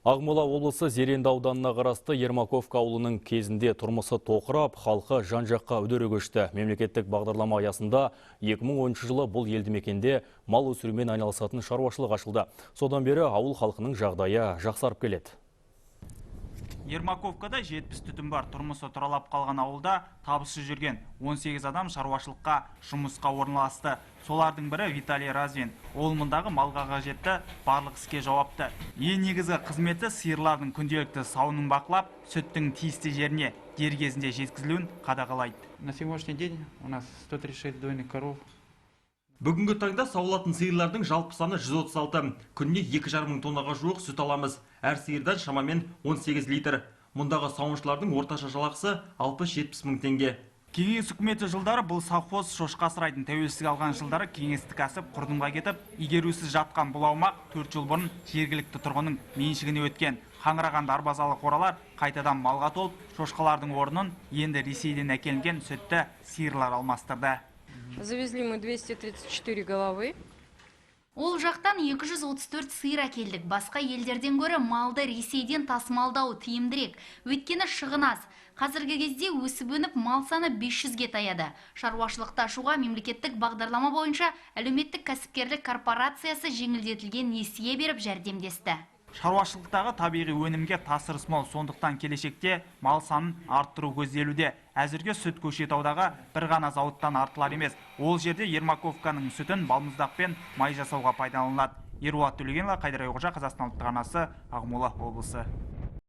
Ақмола облысы Зеренді ауданына қарасты Ермаковка ауылының кезінде тұрмысы тоқырап, халқы жан-жаққа үдере көшті. Мемлекеттік бағдарлама аясында 2010 жылы бұл елді мекенде мал өсірумен айналысатын шаруашылық ашылды. Содан бері ауыл халқының жағдайы жақсарып келеді. Ермаковкада 70 түтін бар. Тұрмысы тұралап қалған ауылда табыссыз жүрген 18 адам шаруашылыққа жұмысқа орналасты. Солардың бірі Виталий Развин. Ол мұндағы малға қажетті барлық іске жауапты. Ең негізгі қызметі сиырлардың күнделікті сауынын бақылап, сүттің тиісті жеріне дер кезінде жеткізілуін қадағалайды. На сегодняшний день у нас 136 дойных коров. Бүгінгі таңда сауылатын сиырлардың жалпы саны 136. Күніне 2,5 мың тоннаға жуық сүт аламыз. Әр сиырдан шамамен 18 литр. Мұндағы сауыншылардың орташа жалақысы 60-70 мың теңге. Кеңес үкіметі жылдары бұл совхоз шошқа асырайтын. Тәуелсіздік алған жылдары кеңестік кәсіп құрдымға кетіп, игерусіз жатқан бұл аумақ 4 жыл бұрын жергілікті тұрғынның меншігіне өткен. Қаңыраған дарбазалы қоралар қайтадан малға толып, шошқалардың орнын енді Ресейден әкелінген сүтті сиырлар алмастырды. Завезли мы 234 головы. Ол жақтан 234 сиыр әкелдік. Басқа елдерден гөрі малды Ресейден тасымалдау тиімдірек. Өйткені шығын аз. Қазіргі кезде өсіп өніп мал саны 500-ге таяды. Шаруашылықты ашуға мемлекеттік бағдарлама бойынша әлеуметтік кәсіпкерлік корпорациясы жеңілдетілген несие беріп жәрдемдесті. Шаруашылықтағы табиғи өнімге тапсырыс мол, сондықтан келешекте мал санын арттыру көзделуде. Әзірге сүт Көкшетаудағы бір ғана зауыттан артылар емес. Ол жерде Ермаковканың сүтін балмұздақ пен май жасауға пайдаланылады. Ерболат Төлегенұлы, Қайдар Айқожа, Қазақстан ұлттық арнасы, Ақмола облысы.